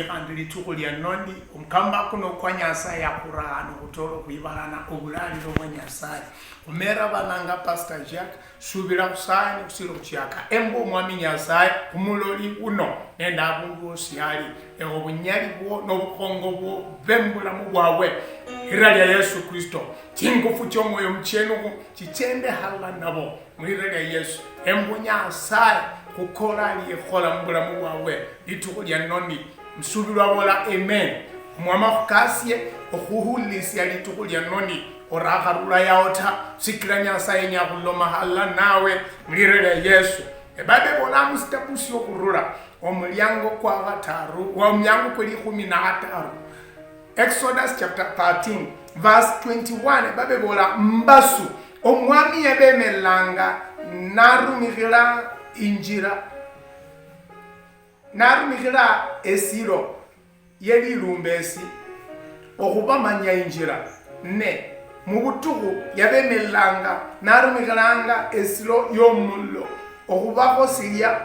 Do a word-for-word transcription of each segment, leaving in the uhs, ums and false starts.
Khandi litukhu lia noni, omukamba kuno kwa Nyasaye yakhura hano khutola okhwibalana obulaliro bwa Nyasaye. Khumera bananga Pastor Jack, subira khusaye nikhusiri khuchiaka. Embu Omwami Nyasaye, khumuloli uno, nende abundu wosi ali, ewe obunyali bwo nobukhongo bwo be mubulamu bwabwe. Lira lia Yesu Kristo, chingufu chiomwoyo muchienuku chichende halala nabo. Mwira lia Yesu, embu Nyasaye khukora aliekhola mubulamu bwabwe. Litukhu lia noni, musubilwa abola amen. Omwami akhukasie okhuhulisia litukhu lia noni, orakharula yao ta, sikila Nyasaye nyakhuloma halala nawe. Mwira lia Yesu, ebabe bola musitabu siokhurula, omuliango kwa khataru, wa omuliango kwe likhumi na khataru. Exodus chapter thirteen, verse twenty-one, babe bola, mbasu, Omwami yabemelanga narumikhila injira, narumikhila esilo ye lilumbesi okhubamanya injira, ne mubutukhu yabemelanga narumikhilanga esilo yomulilo okhubakhosilia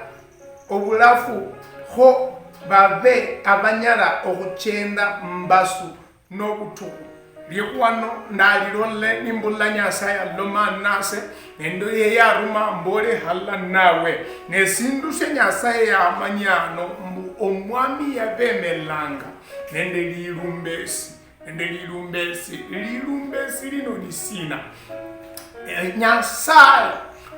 obulafu, kho babe abanyala okhuchenda mumbasu nobutukhu. Likhuwano ndalilole nimbulila Nyasaye aloma nase, nende yeye aruma mbole halala nawe. Nesindu sia Nyasaye yamanya ano mbu Omwami yabemelanga nende lilumbesi. Nende lilumbesi, lilumbesi lino ni sina? Eh, Nyasaye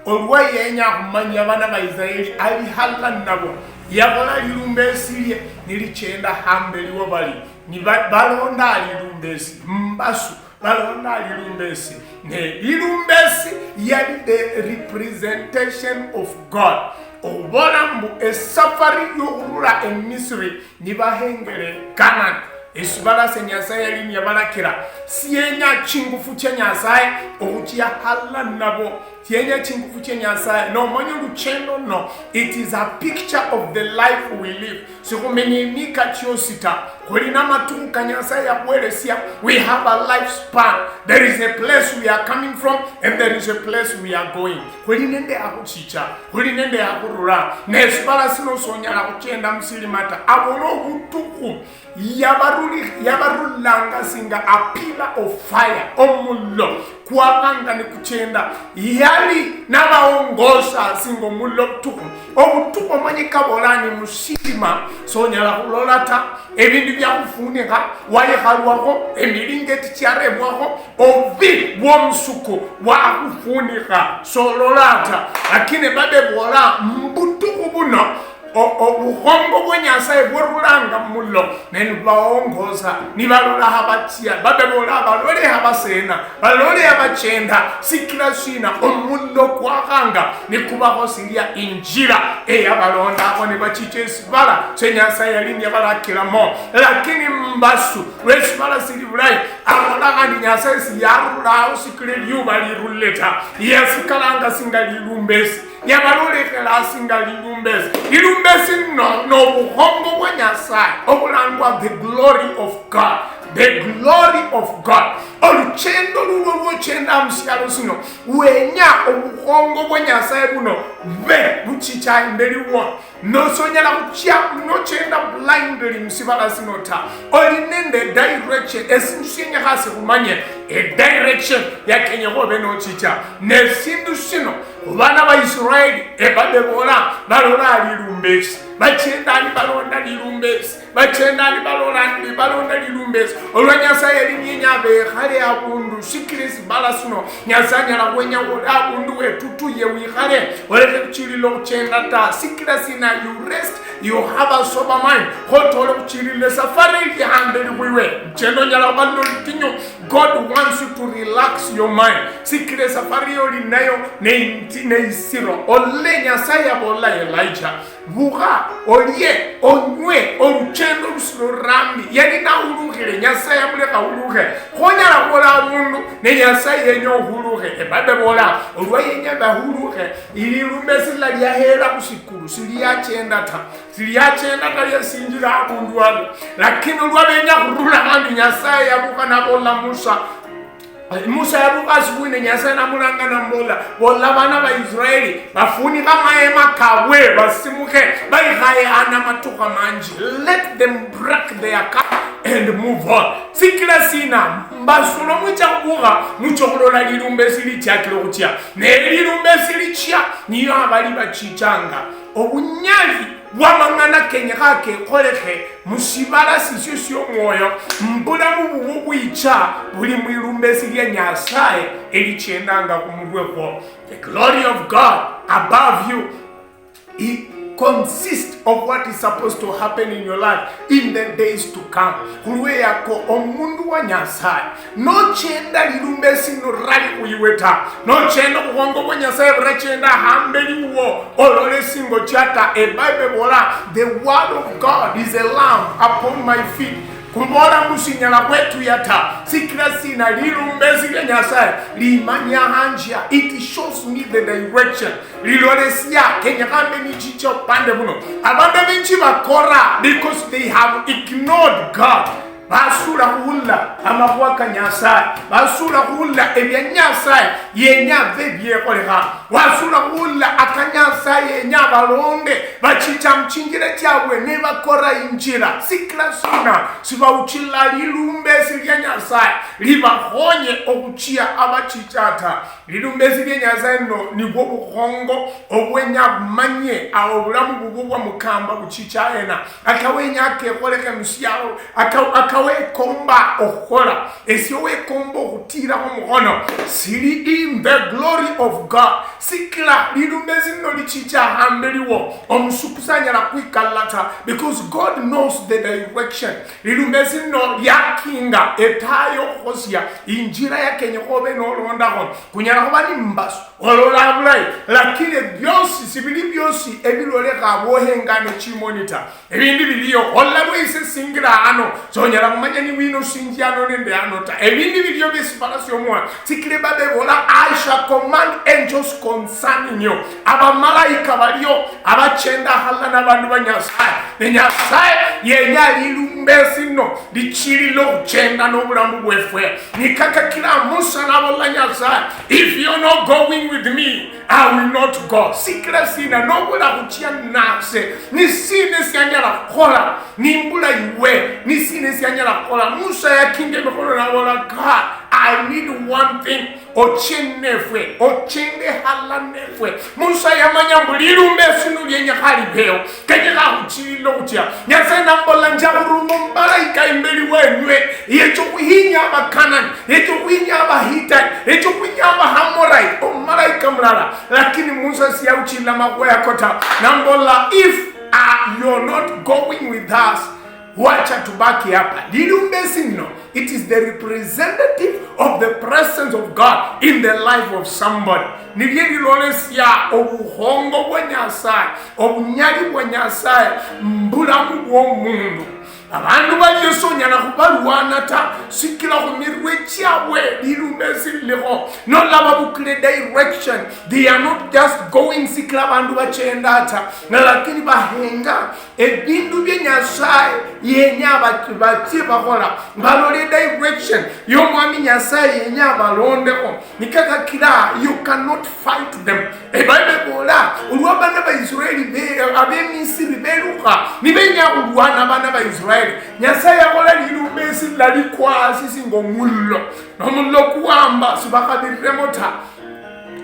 olwa yenya khumanya abana ba Israeli ali halala nabo, yabola lilumbesi lie nilichenda hambeli wa bali, ni ba- balonda lilumbesi mbasu, balonda lilumbesi. Ne lilumbesi yali the representation of God. Obola mbu esafari yokhurula emisiri nibahengele Canaan, esibala sia Nyasaye yali niyabalakira. Sienya chingufu chia Nyasaye okhuchia halala nabo. Sienya chingufu chia Nyasaye. Nomanya oluchendo luno, it is a picture of the life we live. Sikhumenya emika chiosi ta. Khuli namatukhu ka Nyasaye yakhwelesia. We have a lifespan. There is a place we are coming from and there is a place we are going. Khuli nende akhuchicha, khuli nende akhurula. Nesibala sino sonyala khuchenda musilima ta. Abola obutukhu yabaruli- yabarulanga singa a pillar of fire, omulilo kwabanga nikuchenda, yali nabaongosa singa omulilo obutukhu. Obutukhu omanye kabola ni musilima, sonyala khulola ta. Ebindu biakhufunikha, wayekhalwakho, emilingeti chiarebwakho, obubi bwomusuku bwakhufunikha, solola ta. Lakini babe bola, mubutukhu buno, o- obukhongo bwa Nyasaye bwarulanga mumulo, ne nibaongosa, nibalola habachia, babe bola, balole habasena, balole habachenda. Sikila sina? Omulo kwakhanga nikubakho silia injira eyabalondakho nibachicha esibala se Nyasaye yali niyabalakilamo. Lakini mbasu lwesibala sili bulayi, abola khandi Nyasaye siyarulaho sikila eliuba lirulile ta, yasikalanga singa lilumbesi, yabalolekhela singa lilumbesi. Lilumbesi lino nobukhongo bwa Nyasaye obulangwa the glory of God. The glory of God. Oluchendo lulwo lwochenda musialo sino, wenya obukhongo bwa Nyasaye buno bube buchicha imbeli wo. Nosonyala khuchia nochenda blindly musibala sino ta. Oli nende direction, esindu sienyekha sikhumanye edirection yakenyekha obe nochicha. Nesindu sino, khubana ba Israeli, ebabe bola, balola lilumbesi, bachenda nibalonda lilumbesi, bachenda nibalola nibalonda lilumbesi. Olwa Nyasaye yali niyenya bekhale abundu, sikila esibala sino, Nyasaye anyala khwenya wole abundu wetutuye wikhale, olekhe khuchilila okhuchenda ta. Sikila sina? You rest, you have a sober mind. Khotole khuchilila esafari ili hambeli khwiwe. Chenda onyala khuba nolutinyu. God wants you to relax your mind. Sikila esafari yoli nayo ne- neisiro. Ole Nyasaye abola Elijah, bukha, olie, onywe, oluchendo lusiro rambi. Yali nahulukhile, Nyasaye amulekha ahulukhe. Khonyala khubola abundu, ne Nyasaye yenya ohulukhe. Ebabe bola, olwa yenya bahulukhe, ililumbe silala liahela khusikulu, siliachenda ta. Siliachenda ta, liasinjila abundu wali. Lakini olwa benya khurula handi, Nyasaye yabukha nabola Musa, Musa yabuka asubuhi ne Nyasaye namulanga namubola, bola abana ba Israeli bafunikhe amahema kabwe, basimukhe, baikhaye hano amatukha manji. Let them break their cup and move on. Sikila sina? Mbasolo mwicha khubukha, mucha khulola lilumba esilichakile okhuchia. Ne lilumba esilichia niyo abali bachichanga. Obunyali bwamang'ana kenyekha kekholekhe musibala sisio siomwoyo, mbulamu bubwo bwicha buli mwilumba esi lia Nyasaye elichendanga khumurwe khwo. The glory of God above you, it consists of what is supposed to happen in your life in the days to come. Khulweyako omundu wa Nyasaye, nochenda lilumba esino rali khuiwe ta, nochenda obukhongo bwa Nyasaye burachenda hambeli wuwo, olole singo chia ta. Ebible ebola, the word of God is a lamp upon my feet. Kumbola mbu sinyala khwetuya ta. Sikila sina? Lilumba esi lia Nyasaye limanya hanjia. It shows me the direction. Lilolesia kenyekha mbe nichicha upande buno. Abandu benji bakora because they have ignored God. Basula khuhulila amakhuwa ka Nyasaye, basula khuhulila ebya Nyasaye yenya abe biekholekha, basula khuhulila aka Nyasaye yenya abalonde, bachicha muchinjila chiabwe nibakora injila. Sikila sina? Sibauchila lilumba esi lia Nyasaye libakhonye okhuchia abachicha ta. Lilumba esi lia Nyasaye no nibwo bukhongo obwenya bumanye awo obulamu bubwo bwa mukamba buchicha hena. Ata wenya akekholekhe musialo, ata, ata wekomba okhukhola, esio wekomba okhutirakho mukhono, sili in the glory of God. Sikila lilumba esi lino lichicha hambeli wo, omusuku sanyala khwikalala ta, because God knows the direction. Lilumba esi lino liakinga etayo okhuhosia injila yakenyekha obe nolondakho. Kunyala khuba ni mbasu, olola bulayi, lakini biosi sibili biosi ebilolekha bwohengane chimoni ta. Ebindu biliyo, olala lweise singira ano, sonyala khumanya ni wino sinji ano nende ano ta. Ebindu biliyo biesibala siomwana, sikila Bible ebola, "I shall command angels concerning you." Abamalaika baliyo abachenda halala nabandu ba Nyasaye. Ne Nyasaye yenya lilumba esino lichilile okhuchenda nobulamu bwefwe. Nikakakila Musa nabola Nyasaye, "If you're not going with me, I will not go." Sikila sina? Nobula khuchia nase, ni sina esianyala khukhola nimbula iwe? Ni sina esianyala khukhola? Musa yakinga emikhono nabola, "God, I need one thing. Oche nefwe, ochende hala nefwe." Musa yamanya mbu lilumba esino lienyekha libeo, kenyekha khuchilila okhuchia. Nyasaye namubola, "Nja khuruma omumalaika imbeli wenywe, yecha okhuhinya Abakanani, yecha okhuhinya Abahitani, yecha okhuhinya Abahamorite." Omumalaika mulala. Lakini Musa siyauchilila makhuwa yako ta. Namubola, "If, uh, you're not going with us, wacha tubaki hapa." Lilumba esino, it is the representative of the presence of God in the life of somebody. Nilio lilolesia obukhongo bwa Nyasaye, obunyali bwa Nyasaye mubulamu bwomundu. Abandu balio sonyala khubalwana ta, sikila khumirwe chiabwe lilumba esi lilikho. Nola babukule direction, they are not just going sikila abandu bachenda ta, na lakini bahenga ebindu bia Nyasaye yenya bati-, batsie bakhola, balole direction yomwami Nyasaye yenya balondekho. Nikakakila, you cannot fight them. Ebible ebola, olwa abana ba Israeli be-, abemisiri belukha nibenya khulwana abana ba Israeli, Nyasaye yakhola lilumba esilala likwa hasi singa omulilo, nomulilo kuwamba, sibakhabiriremo ta.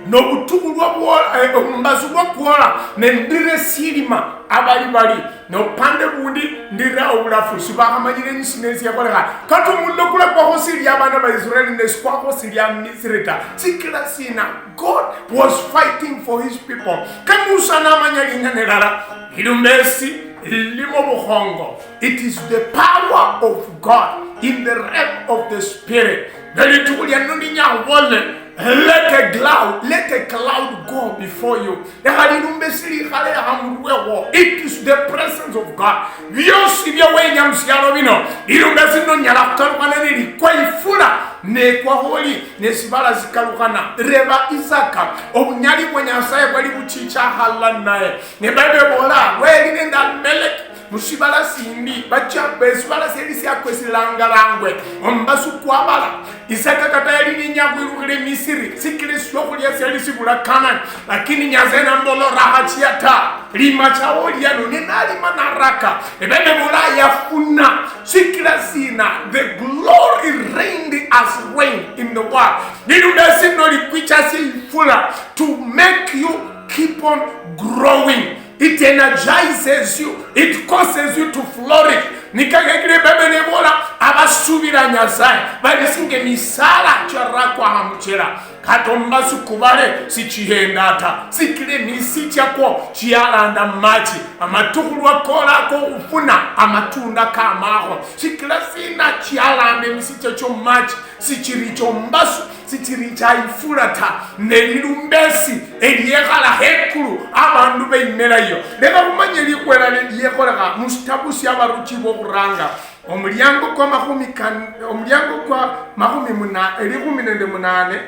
Nobutukhu lwa bwola, eh, omumbasu lwa kwola, nendira esilima abali bali, nopande bundi ndira obulafu. Sibakhamanyire nisina esiakholekha. Kata omulilo kulakwakho silia abana ba Israeli, ne sikwakho silia Misiri ta. Sikila sina? God was fighting for his people. Ka Musa namanya ling'ana elala, lilumba esi lilimo bukhongo. It is the power of God in the realm of the spirit. Nelitukhu liano ninyakhubolele, let a cloud, let a cloud go before you. Lekha lilumba esilikhale hamurwewo. It is the presence of God. Biosi bia wenya musialo bino, lilumba esino nyala khukalukhana nelikwa ifula, nekwa holi, nesibala sikalukhana. Reba Isaka, obunyali bwa Nyasaye bwali buchicha halala naye. Ne Bible ebola, bweli nende Abimeleki, musibala sindi, bachia, esibala siali siakwa esilangalangwe, omumbasu kwabala, Isaka kata yali ninya khwirukhira Emisiri, sikila esiokhulia siali sibula Kanani, lakini Nyasaye nambola, orakhachia ta, lima chawo liano, ne nalima naraka, ebebe bola yafuna, sikila sina, the glory rained as rain in the world. Lilumbe sino likwicha sifula to make you keep on growing. It energizes you. It causes you to flourish. Nikakekile Bible nebola, abasubira Nyasaye bali singa emisala charakwa hamuchela, kata omubasu kubale sichihenda ta, sikila emisi chakwo chialanda mumachi. Amatukhu lwakola kokhufuna amatunda kamakho, sikila sina chialanda emisi chachio mumachi. Sichiri chombasu, sichiri cha ifula ta, ne lilumbesi eliekhala hekulu, abandu beimelayo. Leka khumanye likhwela liekholekha musitabu sia Abaruchi bokhuranga, omuliango kwa makhumi kan-, omuliango kwa makhumi muna-, elikhumi nende munane,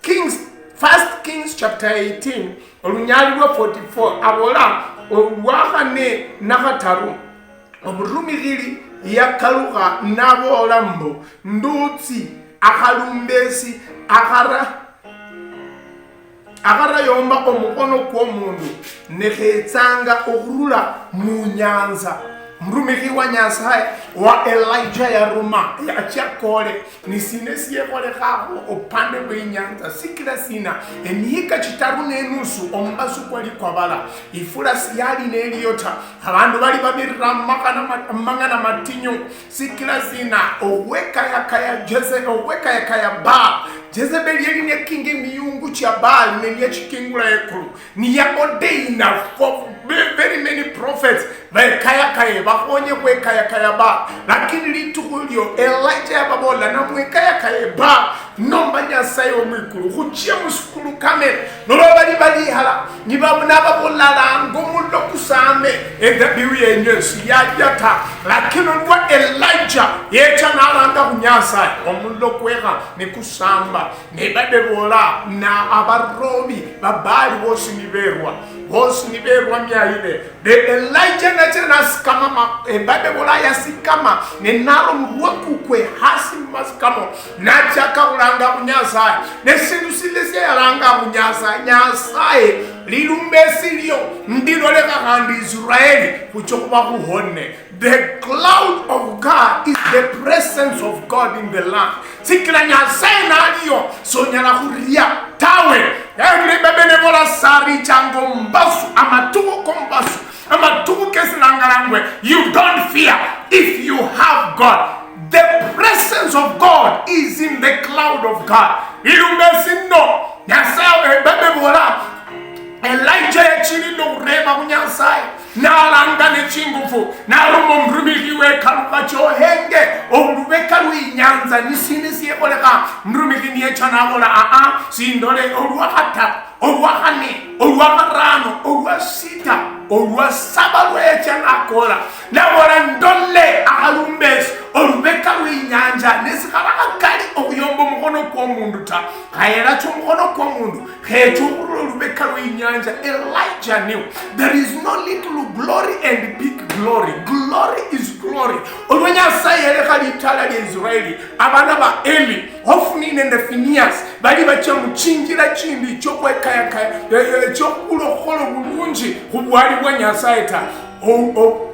Kings, First Kings chapter eighteen, olunyali lwa forty-four, abola, olwakhane na khataru, omurumikhili yakalukha naboola mbu, ndutsi akhalumbesi akhara-, akharayomba omukhono kwomundu, nekhetsanga okhurula munyanza. Omurumikhi wa Nyasaye wa Elijah yaruma, yachia kole, nisina esiekholekhakho opande bwe inyanza? Sikila sina? Emihika chitaru nenusu omubasu kwali kwabala, ifula siyali neliyo ta, abandu bali babirira mumang'ana ma-, mumang'ana matinyu. Sikila sina? Okhwekayakaya Jeze-, okhwekayakaya Baal. Jezebeli yali niyakinga emiyungu chia Baal, ne niyachikingula ekulu. Niya ordaina for ve-, very many prophets, bekayakaye, bakhonye khwekayakaya Baal. Lakini litukhu lio Elijah yababola, namwekayakaye Baal, nomba Nyasaye wo mwikulu, khuchie musukulu kame. Nolwa bali balihala, niba-, nababola, langa omulilo kusame, edhabihu yenyu esi yalia ta. Lakini olwa Elijah yecha nalanga khu Nyasaye, omulilo kwekha nikusamba. Ne badebola, na abarobi ba Baali bosi niberwa, bosi niberwa miaile. Ne Elijah nacha nasikama ma-, e, badebola yasikama, ne nara omurwe kukwe hasi mumasikamo, nachaka khulanga khu Nyasaye. Ne sindu sile sia yalanga khu Nyasaye, Nyasaye, lilumbe esilio, ndilolekha khandi Israeli, khucha khuba khuhone. The cloud of God is the presence of God in the land. Sikila Nyasaye naliyo, sonyala khuria tawe. Yaani Biblia nebola sarichanga ombasu, amatukhu kombasu, amatukhu kesilangalangwe. You don't fear if you have God. The presence of God is in the cloud of God. Ilumbe sino, Nyasaye, Biblia nebola, Elijah yachilile okhureba khu Nyasaye, nalanga nechingufu, naruma omurumikhi we, kalukha chohenge olubeka lwe inyanza, nisina siekholekha? Omurumikhi niyecha nabola, aa, sindole. Olwa khataru, olwa khane, olwa kharano, olwa sita, olwa saba lwecha nakola, nabola, ndole akhalumbesi olubeka lwe inyanja, nesikhala khakali okhuyomba omukhono kwomundu ta. Khayelacha omukhono kwomundu, khecha okhurula olubeka lwe inyanja. Elijah knew there is no little glory and big glory. Glory is glory. Olwa Nyasaye yelekha litala lia Israeli, abana ba Eli, Hofni nende Phineas, bali bacha muchinjila chindi chokhwekayakaya, eh, eh, chokhubula okhukhola obulunji khubwali bwa Nyasaye ta. O-, o-,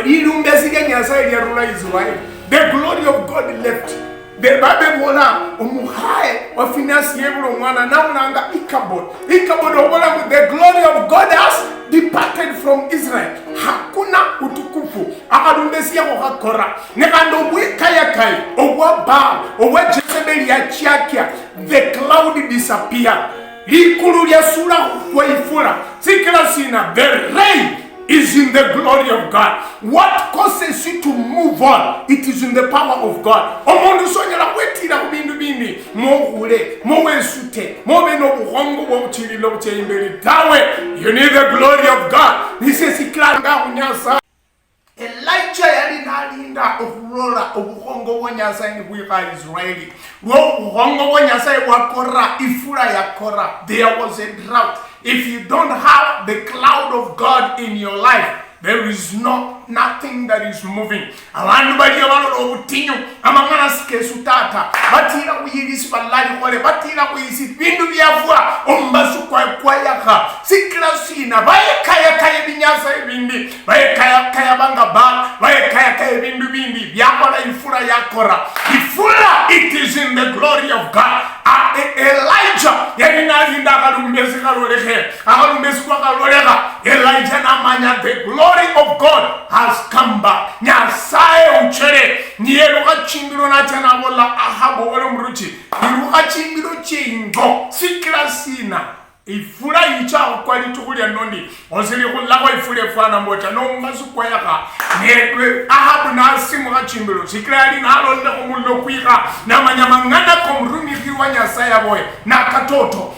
Lilumbesi lia Nyasaye liarula Israeli. The glory of God left. The Bible bola, omukhaye wa Phineas yebula omwana, namulanga Ichabod. Ichabod obola mbu, the glory of God has departed from Israel. Hakuna utukufu. Akhalumbesi yako khakora. Ne khandi obwekayakayi obwa Baal, obwa Jezebel yachiakia, the cloud disappeared. Likulu liasula khwa ifula. Sikila sina? The rain is in the glory of God. What causes you to move on? It is in the power of God. Omundu sonyala khwetira khu bindu bindi, mokhule, mowesute, mobe nobukhongo bwobuchililo buche imbeli tawe. You need the glory of God. Nisye sikilanga khu Nyasaye. Elijah yali nalinda okhulola obukhongo bwa Nyasaye nibwikha Israeli. Lwo obukhongo bwa Nyasaye bwakora, ifula yakora, there was a drought. If you don't have the cloud of God in your life, There is no nothing that is moving. Abandu balia balola obutinyu, amang'ana sikesu tata, batila khuyili sibalali khole, batila khuyisi bindu biafwa, ombasu kwa kwayakha. Sikila sina bayekayakaya ebinyasaye bindi, bayekayakaya banga ba, bayekayakaya ebindu bindi biakhola ifula yakora. Ifula, it is in the glory of God. A- E- Elijah yali nalinda akhalumbesi khalolekhe, akhalumbesi khwakhalolekha, Elijah namanya the glory of God has come back. Nyasaye uchele, niyelukha chimbilo nacha nabola Ahabu ole omuruchi, ilukha chimbilo chingo, sikila sina ifula yicha khukwa litukhu lia nondi, osili khulakho ifula efwana mbocha, nombasu kwayakha. Ne Ahabu nasimukha chimbilo, sikila yali nalondekho omulilo kwikha, namanya mang'ana komurumikhi wa Nyasaye aboye nakatoto.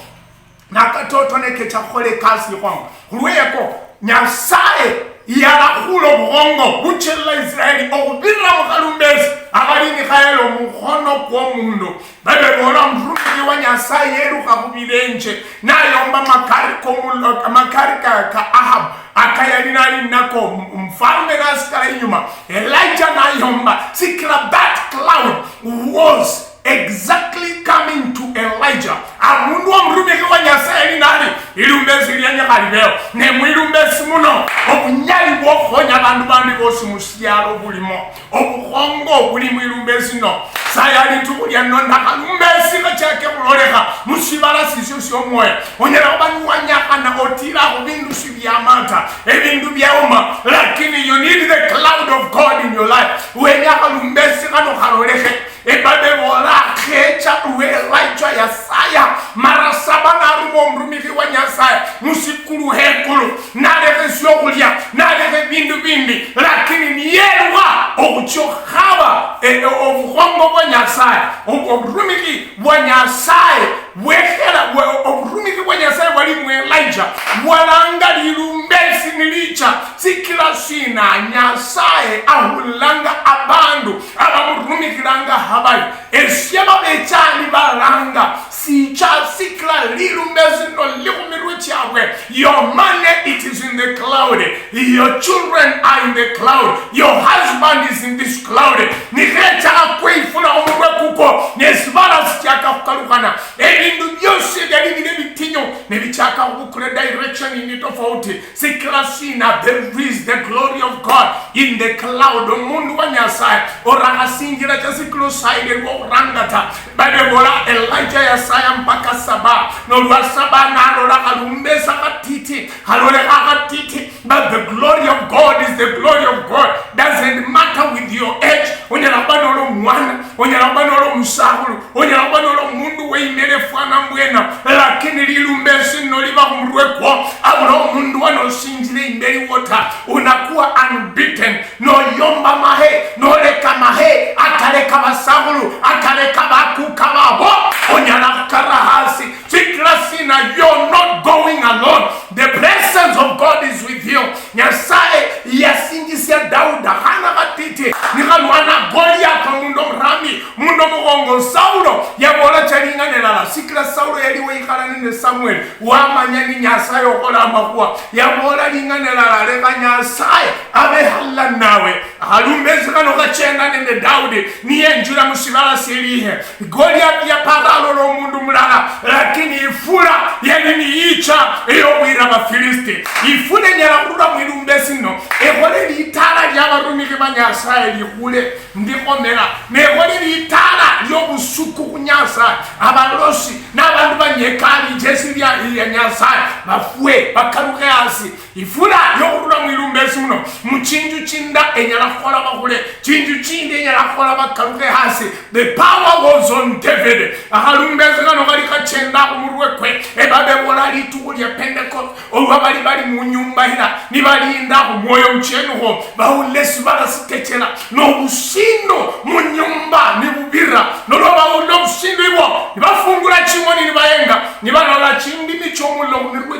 Nakatoto nekecha khukhola ekasi ikhwangu. Khulweyako, Nyasaye yalakhula obukhongo buchelila Israeli okhubirira mukhalumbesi akhali nikhayela omukhono kwomundu. Babe bola, omurumikhi wa Nyasaye yelukha khubilenje, nayomba makari komulo-, makari ka, ka Ahab akayali nali nako, omufalme nasikala inyuma. Elijah nayomba, sikila that cloud was exactly coming to Elijah. Amundu omurumikhi wa Nyasaye ni nali, ilumbesi lienye khali beo. Ne mwilumbesi muno, obunyali bwokhukhonya abandu bandi bosi musialo bulimo. Obukhongo buli mwilumbesi no. Saya litukhu lia nonda khalumbesi khachake khulolekha musibala sisio siomwoyo. Onyala khuba niwanyakhana otila khubindu sibiamata, ebindu biauma, lakini you need the cloud of God in your life. Wenya khalumbesi khano khalolekhe. Ebabe bola, khecha lwe Elijah yasaya mara saba naruma omurumikhi wa Nyasaye musikulu hekulu, nalekha esiokhulia, nalekha ebindu bindi, lakini niyelwa okhucha okhaba, e, e, obukhongo bwa Nyasaye, obu-, oburumikhi bwa Nyasaye bwekhela, bwe-, oburumikhi bwa Nyasaye bwali mu Elijah, bwalanga lilumbesi nilicha. Sikila sina? Nyasaye ahulanga abandu abamurumikhilanga habari. Esie babecha nibalanga, sicha sikila lilumbesi no likhumirwe chiabwe. Your money, it is in the cloud. Your children are in the cloud. Your husband is in this cloud. Nikhecha akwe ifula omurwe kuko, nesibala sichaka khukalukhana. Ebindu biosi ebiali bili ebitinyu, nebichaka khubukula direction indi tofauti. Sikila sina? There is the glory of God in the cloud. Omundu wa Nyasaye orakha sinjila cha sikila osaile lwo khuranga ta. Bible bola Elijah yasaya mpaka saba. Nolwa saba nalola khalumbesa khatiti, khalolekha khatiti, but the glory of God is the glory of God. Doesn't matter with your age. Onyala khuba noli omwana, onyala khuba noli omusakhulu, onyala khuba noli omundu weimele fwana mbwena, lakini lilumbesi noliba khumurwe kwo, abula omundu wanosinjile imbeli wo ta, unakuwa unbeaten. Noyomba mahe, noleka mahe akaleka basakhulu, akaleka bakuka babo, onyala khukara hasi. Sikila sina? You're not going alone. The presence of God is with you. Nyasaye yasinjisia Dauda khana khatiti nikhalwana Goliath, omundu omurami, omundu omukhongo. Saulo yabola cha ling'ana elala, sikila Saulo yali weyikhala nende Samuel, wamanya ni Nyasaye okhola amakhuwa. Yabola ling'ana elala, lekha Nyasaye abe halala nawe. Akhalumbesi khano khachenda nende Daudi, niyenjula musibala sielihe. Goliath yapara alola omundu mulala, lakini ifula yali niyicha eyobwira Abafilisiti. Ifula enyala khurula mwilumbesi no, ekhole litala liabarumikhi ba Nyasaye likhule ndikhomera, nekhole litala liobusuku khu Nyasaye. Abalosi nabandu banyeka lijesi lia, lia Nyasaye bafwe, bakalukhe hasi. Ifula yokhurula mwilumbesi muno, muchinju chinda enyala khukhola bakhule, chinju chindi enyala khukhola bakalukhe hasi. The power was on David. Akhalumbesi khano khali khachenda khumurwe kwe. Ebabe bola litukhu lia Pentecost, olwa bali bali munyumba ila nibalinda khumwoyo muchenukho, bawula esibala sikechela, nobusindo munyumba nibubira. Nolwa bawula obusindo ibwo, nibafungula chimoni nibayenga, nibalola chindimi chomulilo khumirwe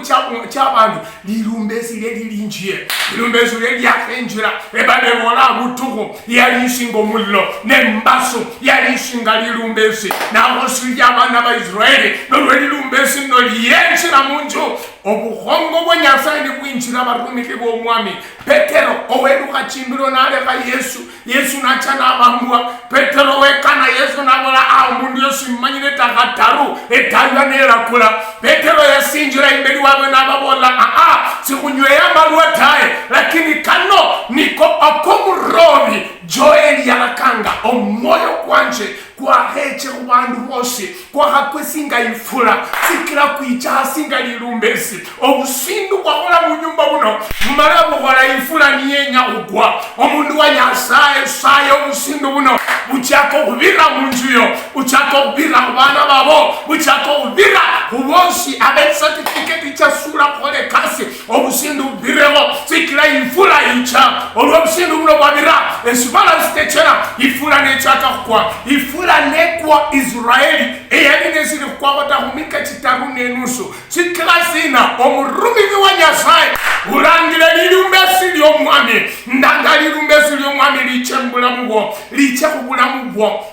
chabandu. Lilumbesi lie lilinjie, lilumbesi lie liakhenjira, ebala ebola butukhu, yali ishinga omulilo, ne mbasu yali ishinga lilumbesi. Nakhosilya abana ba Israeli, nolwe lilumbesi lino liyenjira munju, Obukhongo bwa Nyasaye nibwinjira abarumikhi b'Omwami. Petero owelukha chimbilo nalekha Yesu, Yesu nacha nabambwa. Petero wekana Yesu nabola, "Ah, omundu yosi mumanyire ta." Khataru, etaywa nelakula. Petero yasinjira imbeli wabwe nababola, "Aa, sikhunyweye amalwa tawe, lakini kano niko akomurobi Joeli yalakanga, omwoyo kwanje kwakheche khubandu bosi, kwakhakwe singa ifula, sikila kwicha hasi nga lilumbesi. Obusindu bwakhola munyumba buno, bumala bukhola ifula niyenya khukwa. Omundu wa Nyasaye, saye obusindu buno buchaka okhubira munzu yo, buchaka okhubira khubana babo, buchaka okhubira khubosi abe certificate ichasula khukhola ekasi. Obusindu bubireho, sikila ifula icha. Olwo obusindu buno bwabira, esibala sitechera, ifula nechaka khukwa. Ifula nekwa Israeli, eyali nesiri khukwakho ta khumika chitaru nenusu. Sikila sina, omurumikhi wa Nyasaye ulangile lilumbesi ly'Omwami, ndanga lilumbesi ly'Omwami liche mubulamu bwo, liche khubulamu bwo.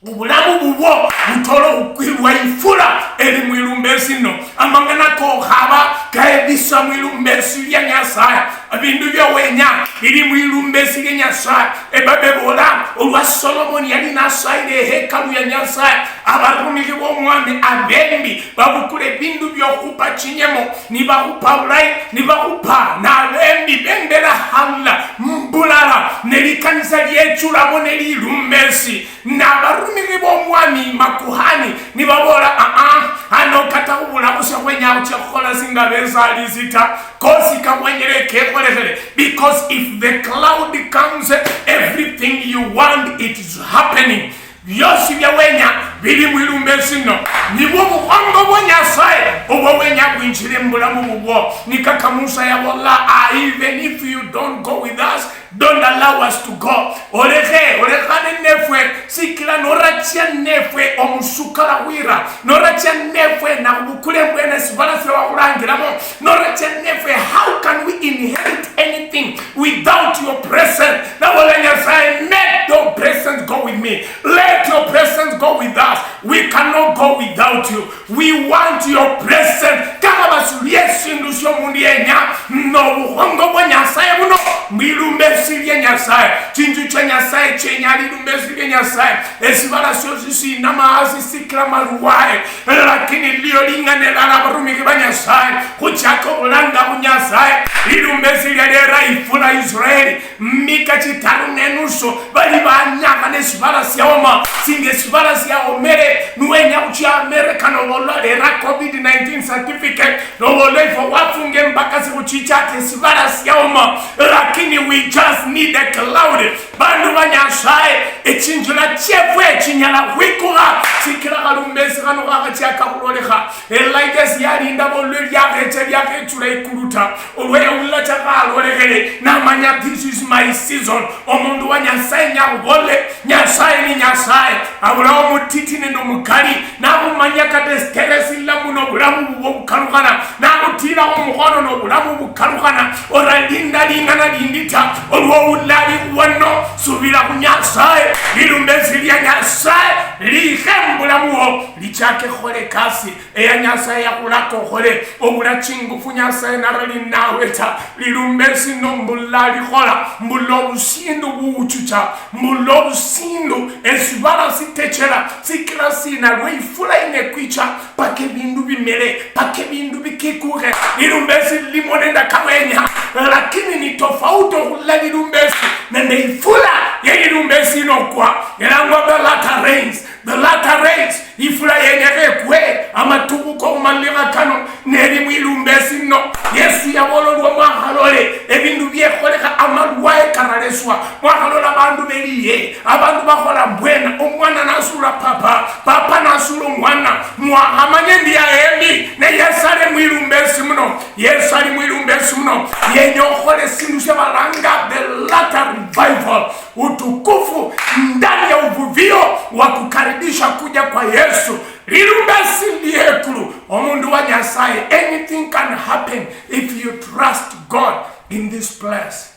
Obulamu bubwo butola okhukwirwa ifula eli mwilumbesi lino. Amang'ana kokhaba kaebisa mwilumbesi lia Nyasaye. Ebindu bia wenya bili mwilumbesi lia Nyasaye. Ebabe bola, olwa Solomoni yali nasayile ehekalu ya Nyasaye, abarumikhi b'Omwami abembi babukule ebindu biokhupa chinyemo, nibakhupa bulayi, nibakhupa nabembi bembela halala mbulala, ne likanisa liechulamo nelilumbesi. Nabarumikhi b'Omwami makuhani nibabola, "Aa, ano kata khubula busia khwenya khuchia khukhola singa besaalisi ta, kosi kakhwenyere kekholekhele, because if the cloud comes, everything you want, it is happening." Biosi bia wenya bili mwilumbesi lino. Nibwo obukhongo bwa Nyasaye obwo wenya bwinjire mubulamu bubwo. Nikaka Musa yabola, "Ah, even if you don't go with us, don't allow us to go." Olekhe, olekhane nefwe, sikila norachia nefwe omusuka lakhwira. Norachia nefwe nakhubukule mbwene sibala sya wakhulangilamo. Norachia nefwe, how can we inherit anything without your presence? Nabola Nyasaye, "Let your presence go with me. Let your presence go with us. We cannot go without you." We want your presence. Kama basulie esindu siomundu yenya, nobukhongo bwa Nyasaye buno, mwilumbesi lie Nyasaye. Chinju cha Nyasaye chienya lilumbesi lie Nyasaye. Esibala siosi sinama hasi sikila maluwaye. Lakini lio ling'ana elala abarumikhi ba Nyasaye, khuchaka okhulanga khu Nyasaye, lilumbesi lialera ifula Israeli. Mika chitaru nenusu bali banyakhana esibala siaoma, singa esibala siaomere, niwenya khuchia America nobola lera covid nineteen certificate, nobola ifwe wafunga embaka sikhuchicha ati esibala siaoma, lakini we just need a cloud. Bandu ba Nyasaye, echinjila chiefwe chinyala khwikukha, sikila khalumbesi khano khakhachaka khulolekha. Elijah siyalinda bolwe liakhecha liakhechula ikulu ta. Olweyawulila chakha alolekhele, namanya, "This is my season." Omundu wa Nyasaye nyakhubole, Nyasaye ni Nyasaye, abulaho omutiti nende omukali, nakhumanya kata esitere silamu nobulamu bubwo bukalukhana, nakhutilaho omukhono nobulamu bukalukhana, oralinda ling'ana lindi ta, olwo ulali wano, subila khu Nyasaye, lilumbesi lia Nyasaye likhe mubulamu bwo, lichake khukhola ekasi. Eya Nyasaye yakhulaka okhole, obula chingufu Nyasaye narali nawe ta. Lilumbesi lino mbula likhola, mbula obusindu buwuchucha, mbula obusindu, esibala sitechela, sikila sina lwe ifula ine kwicha, paka ebindu bimele, paka ebindu bikikukhe. Lilumbesi lilimo nende akawenya, lakini ni tofauti okhula lilumbesi nende ifula ye lilumbesi ino okwa, elangwa the latter rains. The latter rains, ifula yenyekha ekwe, amatukhu kokhumalirikha kano, neli mwilumbesi lino. Yesu yabola, "Olwa mwakhalole ebindu biekholekha, amalwaye karaleswa, mwakhalola abandu beliye, abandu bakhola mbwena, omwana nasula papa, papa nasula omwana, mwakhamanya endi yahendi, ne Yesu ali mwilumbesi muno." Yesu ali mwilumbesi muno, yenya okhola esindu syabalanga the latter revival. Utukufu ndani ya uvuvio wa kukaribisha kuja kwa Yesu. Lilumbesi liekulu, omundu wa Nyasaye, anything can happen if you trust God in this place.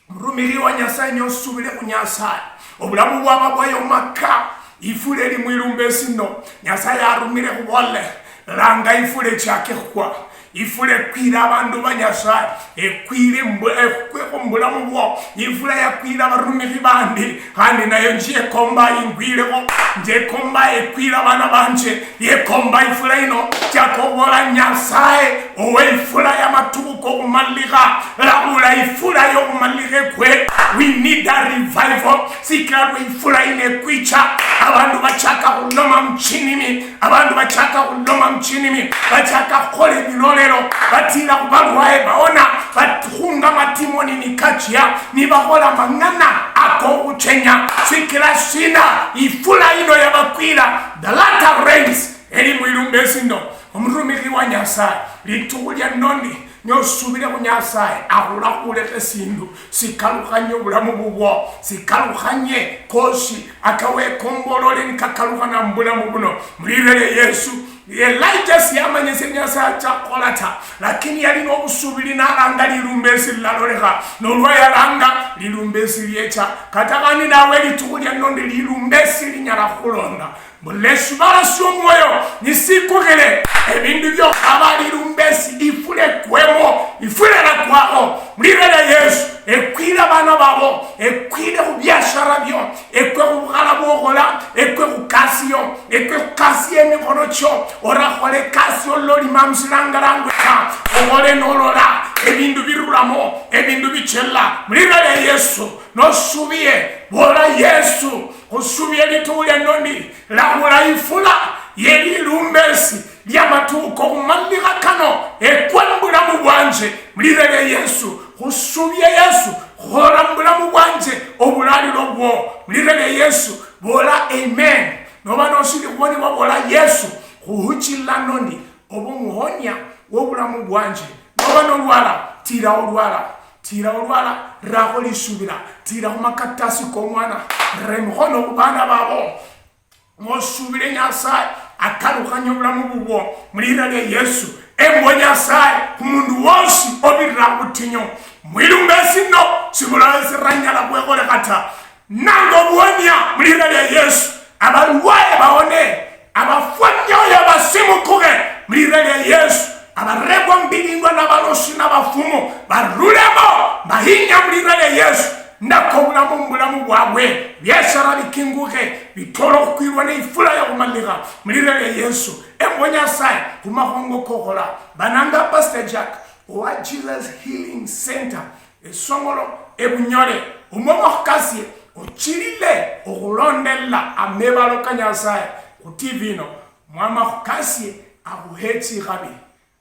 Murumiri wa Nyasaye, niosubile khu Nyasaye, obulamu bwaba bwayomaka. Ifula eli mwilumbesi lino, Nyasaye arumile khubole, "Langa ifula echake khukwa." Ifula ekwile abandu ba Nyasaye, ekwile mbu-, ekwekho mubulamu bwo. Ifula yakwile abarumikhi bandi, khandi nayo nje ekomba ingwilekho. Nje ekomba ekwile abana banje, yekomba ifula ino. Chaka obola, Nyasaye owe ifula ya matukhu kokhumalikha, labula ifula yokhumalikha ekwe. We need a revival. Sikila lwa ifula ino ekwicha, abandu bachaka khuloma muchinimi, abandu bachaka khuloma muchinimi, bachaka khukhola ebilolelo, batila khubalwaye baona, bakhunga matimoni nikachia, nibakhola mang'ana akokhuchenya. Sikila sina? Ifula ino yabakwila, the latter rains, eli mwilumbe sino. Omurumikhi wa Nyasaye, litukhu lia noni, niosubile khu Nyasaye, akhula khulekha esindu, sikalukhanye obulamu bubwo, sikalukhanye kosi, akawekombolole nikakalukhana mubulamu buno, mulirele Yesu. Elijah siyamanyisia Nyasaye acha khukhola ta, lakini yali nobusubili nalanga lilumba esi lilalolekha, nolwa yalanga lilumba esi liecha. Kata khandi nawe litukhu lia noni lilumba esi linyala khulonda. Mbu leshibala shiomwoyo nisikukhile, ebindu biokhaba lilumbesi, ifula ekwemo, ifula elakwakho, mulirele Yesu, ekwile abana babo, ekwile khubiashara bio, ekwe khubukhala bwokhola, ekwe khukasi yo, ekwe khukasi yemikhono chio, orakhole ekasi ololima musilangalangwe ta, okhole nolola ebindu birulamo, ebindu bichella, mulirele Yesu, nosubiye, bola Yesu, khusubie litukhu lia noni, labula ifula ye lilumbesi lia matukhu kokhumalikha kano, ekwe mubulamu bwanje, mulirele Yesu. Khusubie Yesu, khola mubulamu bwanje obulalilo bwo, mulirele Yesu. Bola amen. Noba noshili khubonibwa, bola Yesu, khuhuchila noni, obe omuhonia wobulamu bwanje. Noba nolwala, tira olwala, tira olwala, rakho lisubila, tira khumakatasi komwana, ra emikhono khubana babo. Mosubile Nyasaye akalukhanye obulamu bubwo mulira lia Yesu. Embwe Nyasaye khumundu wosi obirira khubutinyu. Mwilumbe sino sibulao siranyala khwekholekha ta. Nanga obuonia mulira lia Yesu. Abalwaye baone, abafwa mioyo basimukukhe mulira lia Yesu. Abarebwa mbilingwa nabalosi nabafumu barulemo, bahinya mulira lia Yesu. Ndakobulamo mubulamu bwabwe, biashara bikingukhe, bitole okhukwirwa neifula yokhumalikha mulira lia Yesu. Embwe Nyasaye khumakhongo kokhola. Bananga Pastor Jack owa Jesus Healing Center, esongolo ebunyole, omwama khukasie ochilile okhulondelela amebalo ka Nyasaye khu T V ino. Mwama khukasie akhuhe tsikhabi.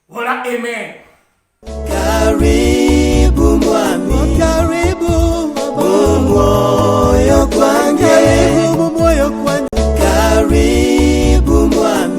Bola amen. Karibu mwami, karibu omwoyo kwa